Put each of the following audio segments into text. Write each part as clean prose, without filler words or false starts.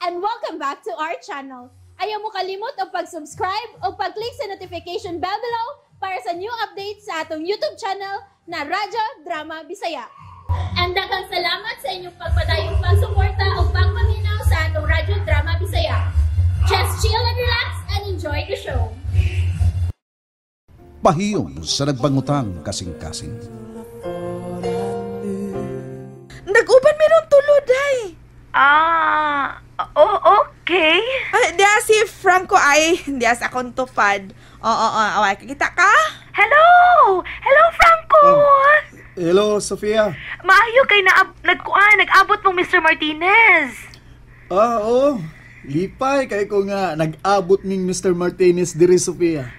And welcome back to our channel. Ayaw mo kalimot og pag-subscribe o pag-click sa notification bell below para sa new updates sa atong YouTube channel na Radyo Drama Bisaya. And daghang salamat sa inyong pagpadayong pagsuporta o pagpaminaw sa atong Radyo Drama Bisaya. Just chill and relax and enjoy the show. Pahiyom sa nagbangutang kasing-kasing. Nag-uban meron tulod ay. Ah, oh, okay. Ay, diya si Franco ay, diya sa akong tupad. Oo, oo, oo, kita ka? Hello! Hello, Franco! Oh, hello, Sofia. Maayo kay nagkuan, nag-abot mong Mr. Martinez. Ah, oo. Lipay kay ko nga nag-abot ning Mr. Martinez diri, Sofia.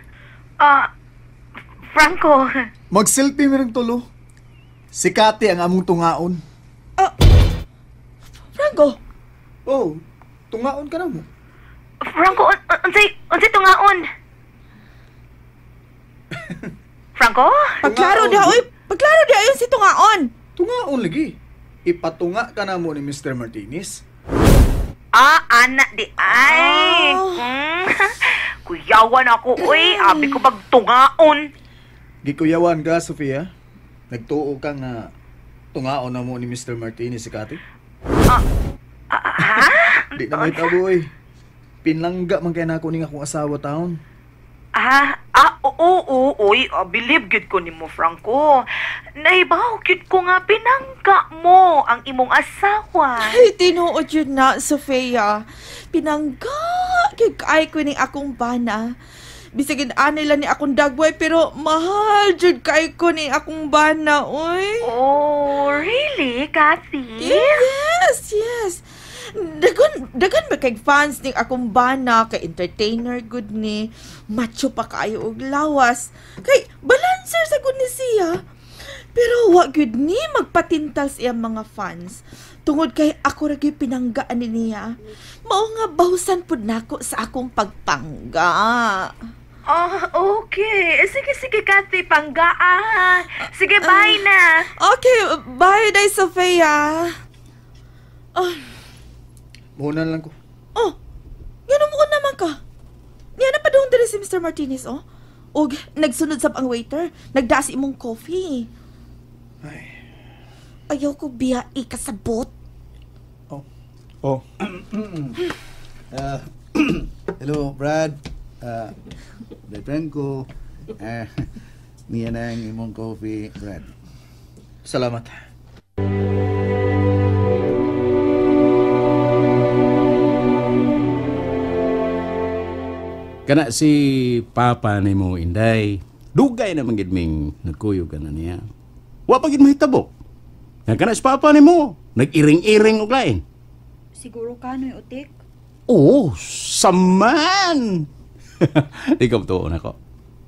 Ah, Franco. Mag-selfie mi ring tulo. Si Kati ang among tungaon. Ah, Franco. Oh, tungaon ka na mo. Franco, unsay tungaon? Franco? Pagklaro diha, oy. Pagklaro diha yun si tungaon. Tungaon lagi. Ipatunga ka na mo ni Mr. Martinez. Ah, ana di ay. Oh. Kuyawan ako, oy. Abi ko pagtungaon. Gikuyawan ka, Sofia. Nagtuo ka nga tungaon na mo ni Mr. Martinez si Kati. Ha? Di na may tabo, oy. Pinlangga man kaya na ako ning akong asawa taon. Ah, oo, oy, believe gyud ko nimo, Franco. Naibaw gyud ko nga pinangga mo ang imong asawa. Ay, tinuod yun na, Sofia. Pinangga gyud kay ko ning akong bana. Bisag ani lang ni akong dagway pero mahal jud kay ko ni akong bana, oy. Oh, really, Kathy? Yes, yes. Dagan ba kay fans ning akong bana, kay entertainer good ni, macho pa kaayo og lawas. Kay balancer sa good ni siya. Pero wa gyud ni magpatintal sa iyang mga fans. Tungod kay ako ra gyud pinanggaan ni niya. Mao nga bawsan pud nako sa akong pagpangga. Oh, okay. Sige, Kathy, panggaa. Sige, bye na. Okay, bye day, Sofia. Oh. Muna lang ko. Oh, gano'n mo naman ka. Niya na pa doon diri si Mr. Martinez, oh. Og nagsunod sab ang waiter. Nagdasi imong coffee. Ay. Ayaw ko biya ikasabot. Oh. Oh. Hello, Brad. Brad Franco. Niya na ang imong coffee, Brad. Salamat. Kana si Papa ni mo, Inday, dugay na man gid ming nagkuyog ka na niya. Wa pa gid mahitabo. Nga kana si Papa ni mo, nag-iring-iring og lain. Siguro ka noy utik. Oh, saman. Di ka tuon ako.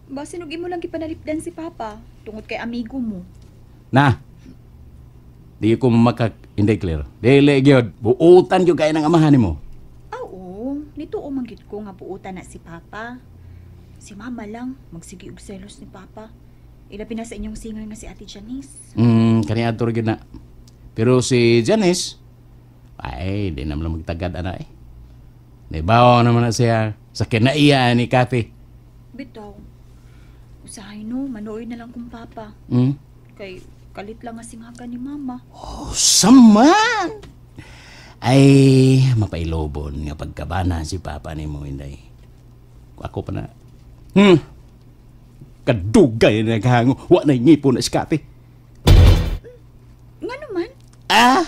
Basin og imo lang gipanalipdan si Papa tungod kay amigo mo. Na. Di ko makak Inday Claire. Dili gyud, buutan gyud kay nang amahan nimo. Oo, nituo man gyud ko nga buutan na si Papa. Si Mama lang magsige og selos ni Papa. Ilabi na sa inyong singer nga si Ate Janice. Kani adto gyud na. Pero si Janice, ay di naman magtagad ana eh. Naibaw naman na siya sa kinaiya ni Kathy. Bitaw. Usahay no, manuoy na lang kung Papa. Kay kalit lang nga singhagan ni Mama. Oh, saman! Ay, mapailobon nga pagkabana si Papa ni mo, Inday. Ako pa na. Kadugay na naghango. Wa na ngipon na si Kathy. Nga naman? Ah!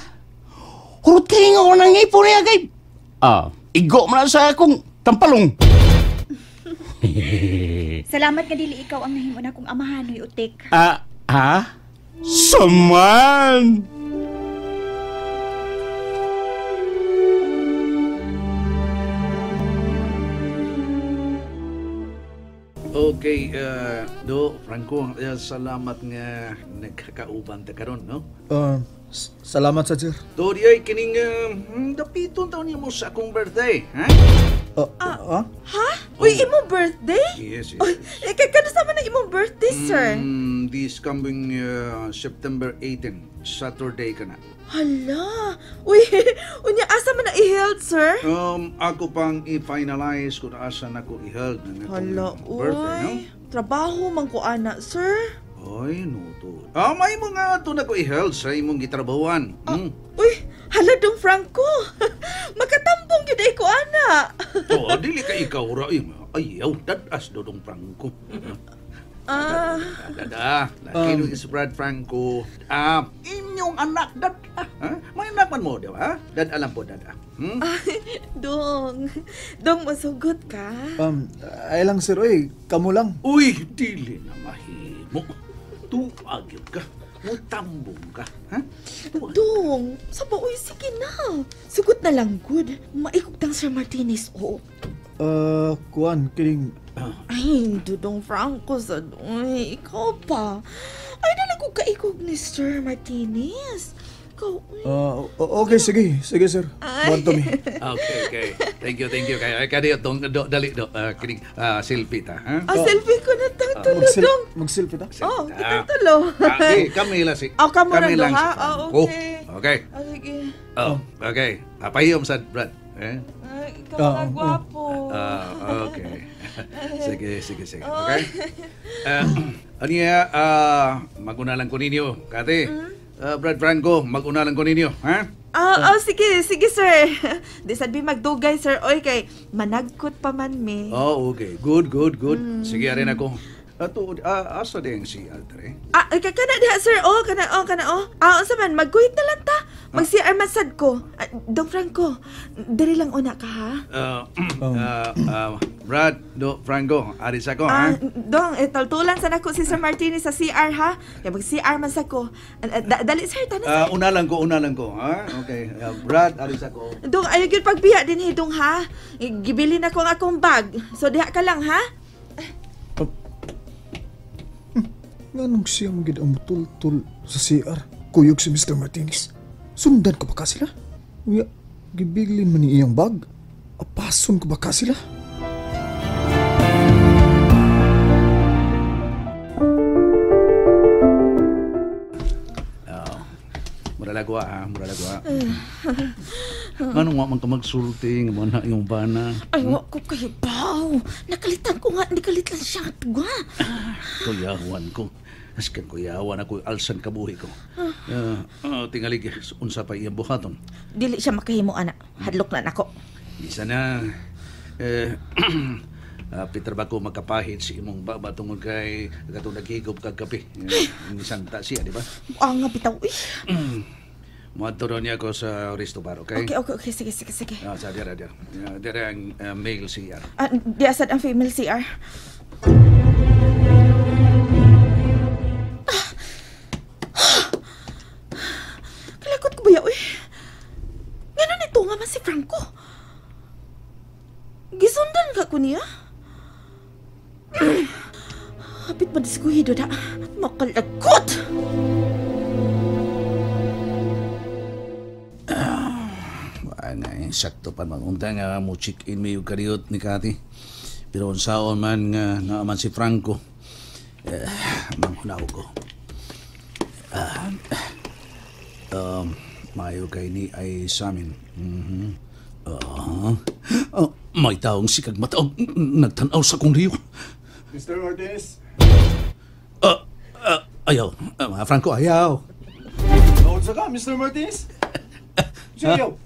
Hurot kayo nga wa na ngipon niya kay... Ah, igo man na sa akong tampalong. Salamat nga dili ikaw ang nahimo na akong amahan, hoy utik. Ah, ha? Saman! Okay, do Franco, salamat nga nagkakauban ta karon, no? Salamat sa sir. Do di ay kining dapiton taon nimo sa akong birthday, ha? Ha? Uy, imong birthday? Yes, yes. Uy, kano sa man ang imong birthday, sir? This coming September 18, Saturday ka na. Hala. Uy, unya asa man na i-held, sir? Ako pang i-finalize kung asa na ko i-held ng Hala, birthday, no? uy. Trabaho man ko ana, sir. Ay, no to. May mga ato na ko i-held sa imong gitrabahuan. Uy, hala dong Franco. Makatambong gyud ay ko ana. To, dili ka ikaw ra. Ayaw, dadas dodong Franco. Dada, laki um, si Brad Franco. Inyong anak, dada. Ha? May anak man mo, di ba? Dada lang po, dada. Dong, dong, masugot ka? Ay lang sir, oy, kamo lang. Uy, dili na mahimo. Tuag yun ka. Mutambong ka. Ha? Dong, saba, uy, sige na. Sugot na lang, good. Maikog tang Sir Martinez, oo. Kuan, kining... Ay, Dudong Franco sa uy, ikaw pa. Ay, nalang ko kaikog ni Sir Martinez. Ikaw, uy. Okay, sige. Sige, sir. Ay. Want to me. Okay. Thank you. Kaya, kaya dong, dali, do, kining, selfie ta, ha? Selfie ko na tang tulo, dong. Mag-selfie ta? Oh, kitang tulo. Okay, kami lang si... Oh, kamo kami lang lang si ha? Franco. Okay. Okay. Sige. Oh, okay. Apahiyom sa Brad. Eh? Ay, ikaw na gwapo. Okay. Sige. Okay? Aniya, mag-una lang ko ninyo, Kate. Brad Franco, mag-una lang ko ninyo, ha? Sige, sir. Di sad bi magdugay, sir. Oy, kay managkot pa man mi. Oh, okay. Good. Sige, arin ako. Ato, asa din si Altre? Kana diha, sir. Oh, kana. Unsa man, magguhit na lang ta. Mag-CR man sad ko. Dong Franco, diri lang una ka, ha? Brad, do Franco, aris ako, ha? Dong, taltulan sa nako si Sir Martinez sa CR, ha? Kaya mag-CR man sa ko. Dali, sir, tanan, sir. Una lang ko, ha? Okay. Brad, aris ako. Dong, ayaw gyud pagbiya din, dong, ha? Gibilin ako ang akong bag. So, diha ka lang, ha? Nganong siya magid ang mutultul sa CR? Kuyog si Mr. Martinez. Sundan ko ba ka sila? Uya, gibilin man ni iyang bag. Apason ko ba ka sila? Muralagwa, ha? Muralagwa. Anong wa man ka magsulti nga mga na iyong bana? Ay, wa ko kayo, baw. Nakalitan ko nga, nikalit lang siya. Tuwa. Kuyawan ko. Askan kuyawan ako, alsan kabuhi ko. Tingalig, unsa pa iyang buhaton. Dili siya makahimo, ana. Hadlok na nako. Bisa na. Peter ba ko magkapahit si imong baba tungod kay katong naghigop kag kape. Nisanta siya, di ba? Ang nga bitaw, uy. Muadto niya ako sa Resto Bar, okay? Okay. Sige. Sa dira. Dira ang male CR. Di asad ang female CR. Kalakot ko ba ya, uy? Ngano nito nga man si Franco? Gisundan ka ko niya? Hapit madiskuhido da. Makalagot! Ay, sakto pa magunta nga mo check-in may kariyot ni Kati. Pero unsaon man nga naaman si Franco. Manghunaw ko. Mayo kay ni ay sa amin. Mm-hmm. May taong sikag mataog nagtanaw sa kong riyo. Mr. Martinez? Ayaw. Franco, ayaw. Naunsa ka, Mr. Martinez? Siya ayaw.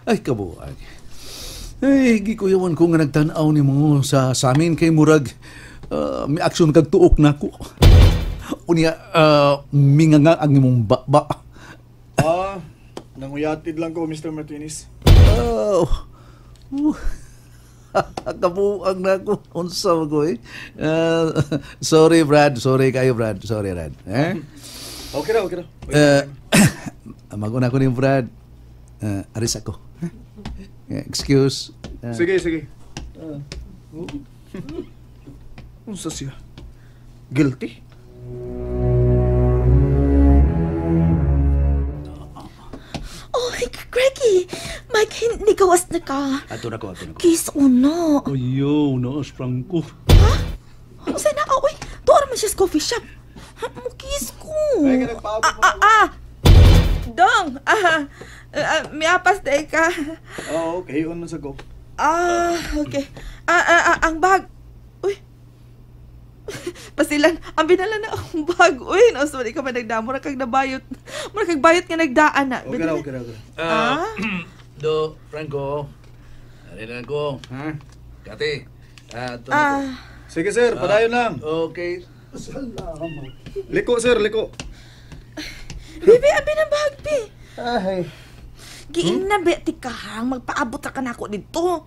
Ay, kabuang. Ay, gikuyawan ko nga nagtanaw ni mo sa amin kay murag. May aksyon kag tuok na ko. Unya, minga nga ang imong baba. Nanguyatid lang ko, Mr. Martinez. Oh. Kabuang na ko. Unsa ko eh. Sorry, Brad. Sorry kayo, Brad. Sorry, Brad. Eh? Okay ra. Maguna ko ni Brad. Aris ako. Excuse. Sige. Unsa siya? Guilty? Oh, Greggy! Mike, nagawas na ka. Ato na ko. Kiss uno. Ayaw, naas Franco. Ha? Unsa na? Uy, tuwa naman siya sa coffee shop. Mo kiss ko. Ay, nagpaabot. Hang, miapas day ka. Oo, okay. On man sa ko. Ah, okay. Ang bag. Uy. Pasilan, ang binala na akong bag. Uy, no, sorry ka man nagdaan. Mura kag nabayot. Mura kag bayot nga nagdaan na. Okay ra, okay ra, okay ra. Ah? Do, Franco. Ano lang ko, ha? Kate. Ah, to. Ah, Sige sir, padayon lang. Okay. Salamat. Liko sir, liko. Bibi, abi ng bag, bi. Ay. Giing na, be, tikahang. Magpaabot ra ka na ako dito.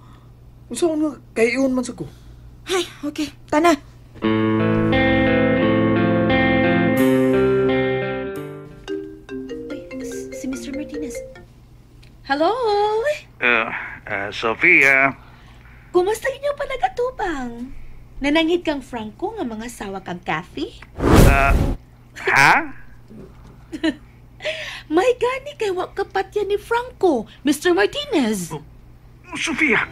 Unsa man nga kahiyon man sa ko? Ay, okay. Tana. Uy, si Mr. Martinez. Hello? Sophia, Kumusta inyo panagatubang? Nananghid kang Franco nga mga sawa kang Kathy? Ha? May gani kay wa kapatya ni Franco, Mr. Martinez. Sophia!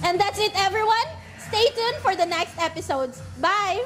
And that's it, everyone. Stay tuned for the next episodes. Bye!